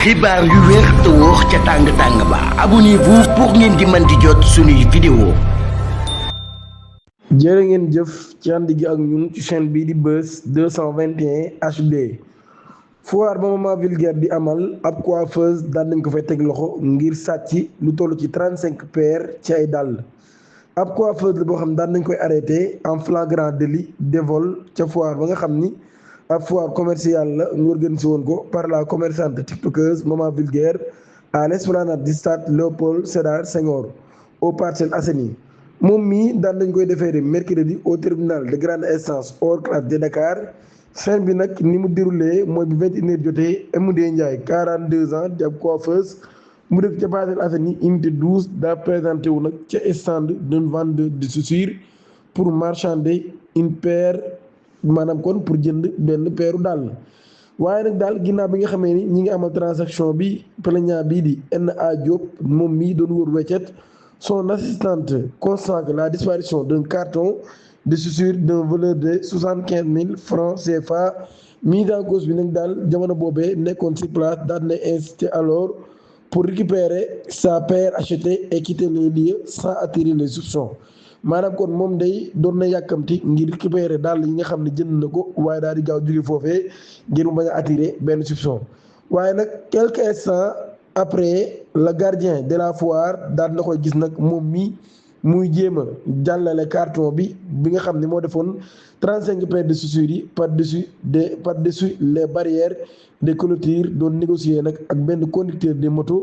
xibaar yu wér te wóor ca tàng-tàng ba abonnez-vous pour ngeen di mën di jot suñuy vidéo. jërë ngeen jëf ci ànd gi ak ñun ci chaîne bii di Buzz 221 HD. foire ba Mama Vulgaire di amal ab coiffeuse daan nañ ko fay teg loxo ngir sàcc lu toll ci 35 paires ci ay dàll. ab coiffeuse la boo xam daan nañ koy arrêté en flagrant délit de vol ca foire ba nga xam ni ab foire commerciale la ñu organisé woon ko par la commerçante tiktokeuse Mama Vulgaire à l'esplanade du stade Léopold Sédar Senghor aux Parcelles Assainies. moom mii daan nañ koy déféré mercredi au tribunal de grande instance hors classe de Dakar. scène bi nag ni mu déroulé mooy bu 21h jotee Emudé Ndiaye 42 ans di ab coiffeuse mu dëkk ca Parcelles Assainies unité 12 daa présenté wu nag ca stand d'une vente de chaussures pour marchander une paire maanaam kon pour jënd benn peeru dàll. waaye nag daal ginnaaw bi nga xamee ni ñi ngi amal transaction bi plaignant bii di N.A. Diop moom mii doon wër weccet son assistante constate la disparition d'un carton de chaussures d'une valeur de 75 000 francs CFA. mise en cause bi nag daal jamono boobee nekkoon ci place daal na incité alors pour récupérer sa paire achetée et quitter les lieux sans attirer les soupçons. maanaam kon moom day doon na yàkkamti ngir récupérer daal yi nga xam ne jënd na ko waaye daal di gaaw jóge foofee ngir mu bañ a attirer benn soupçon. waaye nag quelques instants après le gardien de la foire daal na koy gis nag moom mi muy jéem a jàllale carton bi nga xam ne moo defoon 35 paires de chaussures yi par-dessus les barrières des clôtures doon négocier nag ak benn conducteur de moto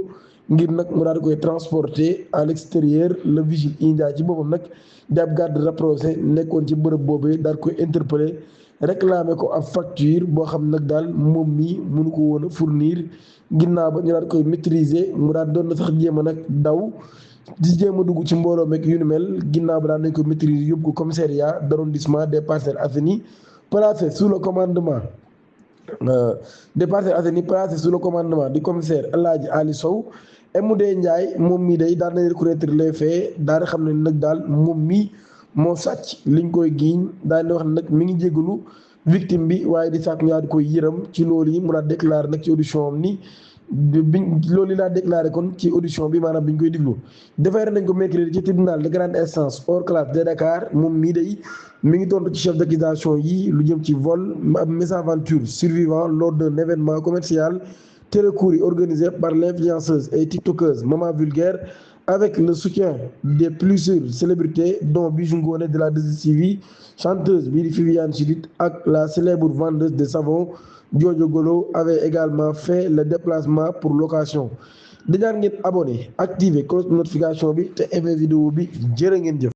ngir nag mu daal di koy transporter à l'extérieur. le vigile India ci boppam nag di ab garde rapproché nekkoon ci bërëb boobee daal koy interpeller réclamer ko ab facture boo xam nag daal moom mii mënu ko woon a fournir. ginnaaw ba ñu daal koy maîtriser mu daal doon na sax jéem a nag daw di jéem a dugg ci mbooloo meeg yu ni mel ginnaaw ba daal nañ ko maîtriser yóbbu ko commissariat d'arrondissement des Parcelles Assainies placé sous le commandement du commissaire El Hadji Ali Sow. Emudé Ndiaye moom mii day daal nañ reconnaître les faits daal di xam ne nag daal moom mii moo sàcc liñ koy giiñ daal di wax ne nag mi ngi jégalu victime bi waaye di sàkk ñaar di koy yërëm ci loolu yi mu daal déclaré nag ci audition am ni loolu yi laa déclaré kon ci audition bi maanaam bi ñu koy diglu. defeere nañ ko mercredi ci tribunal de grande instance hors classe de Dakar. moom mii day mi ngi tontu ci chef d'accusation yi lu jëm ci vol ab mésaventure survivant lors d'un événement commercial télécours organisé par l'influenceuse et tiktokeuse Mama Vulgaire avec le soutien de plusieurs célébrités dont Bijou Ngoné de la 2STV, chanteuse bii di Viviane Chidid ak la célèbre vendeuse de savon Jojo Golo avait également fait le déplacement pour l'occasion. di ñaan ngeen abonné activer cloche de notification bi te aimé vidéo bi jërë ngeen jëf.